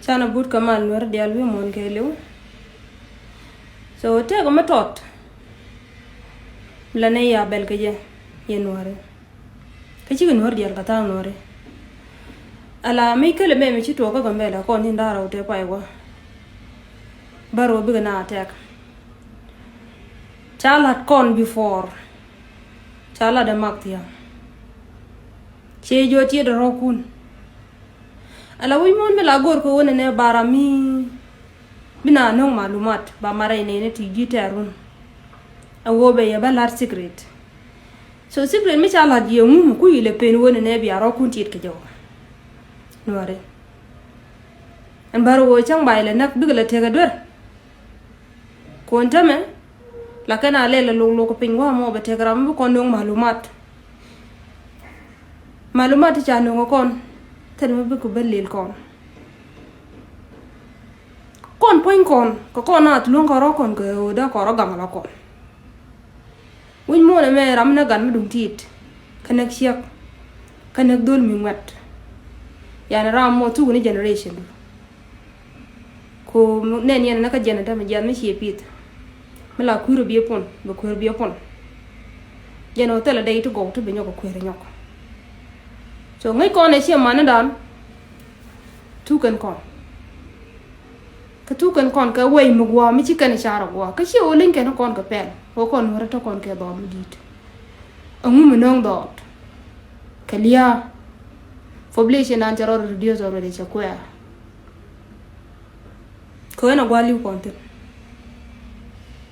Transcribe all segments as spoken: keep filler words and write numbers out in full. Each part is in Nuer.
Thanɛ but kɛ mal Nuäri diaal wi̱i̱ muɔ̱ɔ̱n kɛɛliw. So tëëkɛ mi tɔt mi la nɛy ya bɛl kɛ jɛ yɛ Nuäri. Kä cikɛ Nuäri diaal kɛ tha̱a̱ŋ Nuäri. Ala mi kɛlɛ mɛ mi ci tuɔɔk kä Gambɛla kɔn ni̱n da̱ŋ rɛw tëë pay gua̱. Bä rɔ bikɛ na attack. Ca la̱t kɔn before. Ca la̱t ɛ mak thia̱a̱ŋ. Ciɛ jiɔ tiet rɔ̱kun. Ala wi̱c muɔ̱ɔ̱n mi la go̱r kɛ ɣöö nɛnɛ ba ram mi bi na nöŋ malumat ba marɛ nɛy ni ti ji̱ tɛɛrun. A ɣöö bɛ yɛ bä la̱t secret. So secret mi ca la̱t yɛ ŋum kui̱ ilɛ pen ɣöö nɛnɛ bia rɔ̱kun tiet kɛ jɛ ɣɔɔ. Nuäri. Ɛn bär ɣöö cäŋ ba ilɛ näk bikɛ lɛ tekɛ duer. Kɔn tämɛ la kɛn a lɛl a lok lok piny gua̱a̱ mɔ bɛ tek ram mi bi kɔn nöŋ malumat. Malumat ti ca nöŋ kɔn thil mi bi ku bä lil kɔn. Kɔn puɔ̱ny kɔn kɛ kɔn a thluɔ̱ŋ kɔn rɔ kɔn kɛ ɣöö dee kɔn rɔ gaŋ la kɔn. Wi̱c muɔ̱ɔ̱n ɛmɛ ram mi näk gat mi duŋ ti̱i̱t. Kä näk ciek. Kä näk dhol mi ŋuɛt. Yani ram mɔ thuk ni generation du. Ko nɛn yɛn näk kä jɛn tämɛ jiath mi ciɛ pith. Mi la kui̱r biɛ pun bɛ kui̱r biɛ pun. Jɛn ɔ thilɛ dee ti gɔw ti bi nyɔk kui̱r nyɔk. So ŋäc kɔn ɛ ciɛ man ni dan. Thuk kɛn kɔn. Kä thuk kɛn kɔn kɛ wei mi gua̱a̱ mi ci kɛn car gua̱a̱ kä ciɛ wä liŋ kɛn kɔn kɛ pɛl wä kɔn wä rɛ tɔ kɔn kɛ dhɔɔt mi di̱i̱t. Aŋu mi nöŋ dhɔɔt kɛ lia̱a̱. Population nan cɛ rɔ reduce already cɛ kuɛɛr. Kɛ wen a gua̱a̱ li̱w kɔn thin.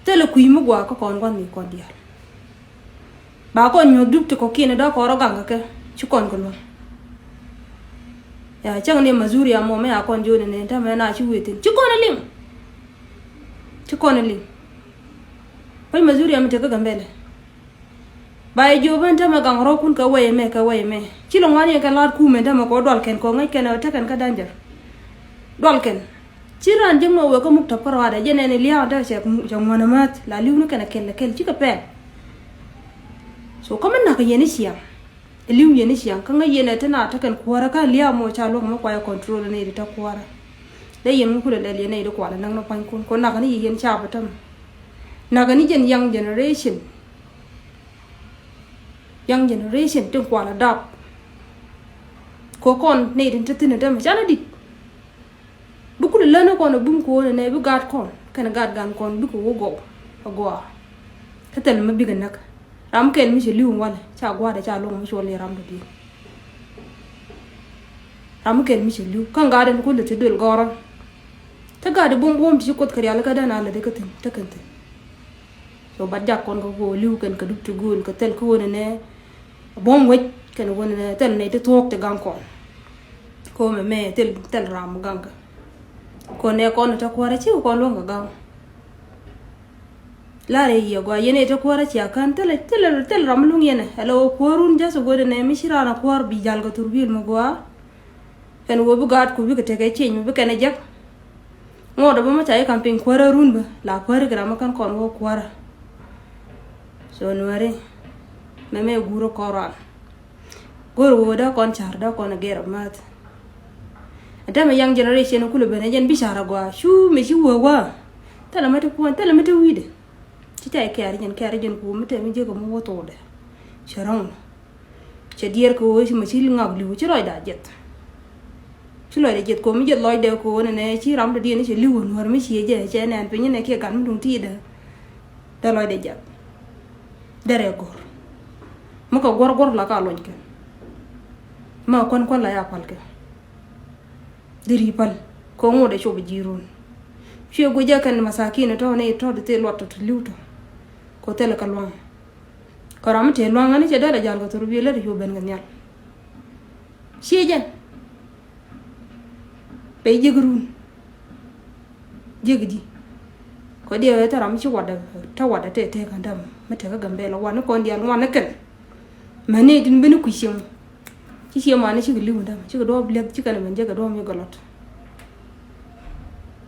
Thilɛ kui̱ mi gua̱a̱ kä kɔn gua̱n mi kɔn diaal. Ba kɔn nyuɔ̱th dup ti kɔ̱kiɛn dee kɔn rɔ gaŋ kɛ kɛ ci kɔn kɛ luäŋ. Ya cäŋ ni Missouri amɔ mi a kɔn jiöni ni tämɛ na ci wee thin ci kɔn a liŋ. Ci kɔn a liŋ. Piny Missouri ami tek kä Gambɛlɛ. Ba yɛ jiöp ɛn tämɛ gaŋ rɔ̱kun kɛ wɛy ɛmɛ kɛ wɛy ɛmɛ ci lɔ ŋuan yɛn kɛ la̱t kumɛ tämɛ kɔ dual kɛn kɔ ŋäc kɛn ɛ tekɛn kä danger. Dual kɛn. Ci raan jiäk mɛ wek kä muk tɔp kä ruaadɛ jɛ nɛn ilia̱a̱ dee cɛ ŋuan amäth la li̱w ni kɛn a kɛl a kɛl cikɛ pɛl. So kä mi nak yɛn i̱ ciaŋ. Ili̱w yɛn i̱ ciaŋ kä ŋäc yɛn ɛ te na te kɛn kuäärä kä lia̱a̱ mɔ ca luɔk mɛ kuayɛ control ni ri te kuäärä. Dee yɛn ŋu kulɛ lɛl yɛn ɛ ri kualɛ näk ni pua̱nykun ko nak ni yɛ yɛn ca bä täm. Nak ni jɛn young generation. Young generation tin kualɛ dap. Ko kɔn ni ri te thin ɛ tämɛ ca ni dit. Bi kulɛ län ni kɔn ɛ bum ko̱o̱n ɛ nɛ bi gaat kɔn kɛn gaat gan kɔn bikɛ wä gɔw a gɔaa. Kä thil mi bikɛ näk ram kɛl mi cɛ li̱w walɛ ca gua̱a̱dɛ ca luɔ̱ŋ mi cuɔl ni ram dɔ̱diɛn. Ram kɛl mi cɛ li̱w kä gaat ɛn kulɛ ti duël gɔ̱rä. Te gaat ɛ bum buɔ̱m ti ci kuoth kɛ rialikä dän a läthi kä thi̱n te kɛn thi̱n. So bat jak kɔn kä kɛ wä li̱w kɛn kɛ dup ti gööl kɛ thil kä wä ni nɛ. Buɔ̱m wec kɛn wä ni nɛ thil nɛy ti thuɔ̱k ti gaŋ kɔn. Ko mɛ mɛ thil thil ram gaŋ kä. Kɔn nɛ kɔn te kuäärä cikɛ kɔn luɔ̱ŋ kɛ gaŋ. Lar i̱ yiɛ gɔaa yɛn ɛ te kuäärä cia kän thil thil thil ram luŋ yɛn ɛ ɛlɛ wä kuäärun ja̱th ɛ guädɛ nɛ mi ci raan ɛ kuäär bi jal kɛ thurbil mi gɔaa. Kɛn wä bi gaat ku bikɛ tekɛ cieny mi bi kɛn ɛ jek. Ŋot ɛ bä mi ca yi kampeny kuäärä run bä la kuäärä kɛ ram mi kän kɔn wä kuäärä. So nuääri mɛ mɛ guurä kɔn raan. Go̱o̱r wä dee kɔn car dee kɔn gɛr ɔ math. Ɛn tämɛ young generation kulɛ ben ɛ jɛn bi car agɔaa cu mɛ ci wä wä. Thilɛ mɛ ti puɔ̱ny thilɛ mɛ ti wi̱i̱dɛ. Ci ca kɛɛr jɛn kɛɛr jɛn ku mi tɛm mi jek mi wä thokdɛ. Cɛ rɔ̱ŋ nɔ. Cɛ diɛɛr kɛ ɣöö ci mɛ ci ŋak li̱w ci lɔcda jiɛth. Ci lɔcdɛ jiɛth kɛ ɣöö mi jiɛth lɔcdɛ kɛ ɣöö nɛnɛ ci ram dɔ̱diɛn cɛ li̱w ɛ nuäär mi ciɛ jɛ cɛ nɛn piny nɛ kiɛ gat mi duŋ ti̱i̱dɛ. Dee lɔcdɛ jiɛth. Dee rɛ go̱r. Mi kɛ guɔ̱r guɔ̱r la ka luɔny kɛ. Mi kɛ kuän kuän la ya pal kɛ. Deri päl kɛ ŋot ɛ cop ji̱ run. Cuɛ guic jɛ kɛn masakin tɔ̱ ni tɔ̱ di thil luɔt tɔ̱ ti li̱w tɔ̱. Kɛ thil kɛ luaŋ. Kɛ ram mi tëë luaŋ ni cɛ dee lɛ jal kɛ thor bi lät cuɔ ben kɛ nhial. Ciɛ jɛn. Pɛ jiäk run. Jiäk di. Kɛ diɛ te ram mi ci watdɛ te watdɛ te te kɛ däm mi te kä Gambɛla wan ni kɔn dial wan ni kɛn. Mɛ ni tin ben ni kui̱ cieŋ. Ci ciɛ mani cikɛ li̱w dämɛ cikɛ duɔ̱ɔ̱p liɛth cikɛ ni ben jekɛ duɔ̱ɔ̱p mi gɔlɔt.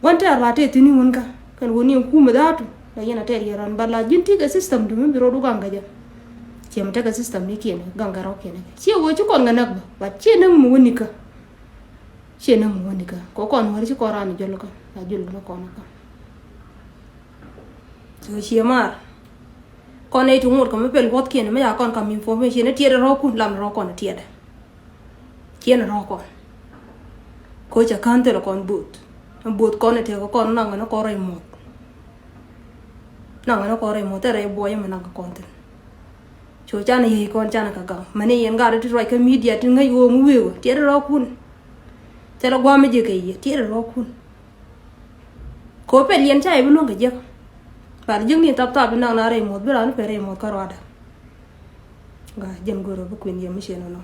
Gua̱n tɛɛr la tɛɛr thi̱n i̱ wun kä kɛn wun i̱ kumɛ dha̱a̱tu. La yɛn a tɛɛr yɛn ran ba la ji̱n tikɛ system du mi bi rot wä gaŋ kä jɛ. Ciɛ mi tekɛ system ni kiɛn gaŋ kä rɔ̱ kiɛn kɛ ciɛ wee ci kɔn kɛ näk bä ba ciɛ näk mi wä nikä. Ciɛ näŋ muɔ̱ɔ̱n ikä kɛ kɔn wäri ci kɔn raan jɔl kä a jɔl kä kɔn kä. Ciɛ maar kɔn nɛy ti ŋot kɛ mi pɛl guɔthkiɛn mi ya kɔn kam information ni tiɛɛdɛ rɔɔkun lam rɔɔkɔn tiɛɛdɛ. Ciɛn rɔɔkɔn kɛ cɛ kän thil kɔn both both kɔn itek kɔn naŋ ni kɔn rɛy muɔth. Naŋ ni kɔn rɛy muɔth thil rɛy buɔyä mi naŋ kɛ kɔn thin. Co canɛ yey kɔn canɛ kɛ gaŋ mani yɛn gat ti ruac kä media ti ŋäc ɣöö mi wëë ɣöö tiɛt rɔɔkun. Thilɛ guam mi jiɛ kɛ yiëë tiɛt rɔɔkun. Kɛ ɣöö pɛl yɛn ca yɛ bi luäŋ kɛ jiäk. Gat jiäk ni thap thap bi naŋ na rɛy muɔth bi raan ni pɛl rɛy muɔth kä ruadɛ. Gat jiɛn go̱r ɣöö bi kuën yɛ mi ciɛ nɔnɔ.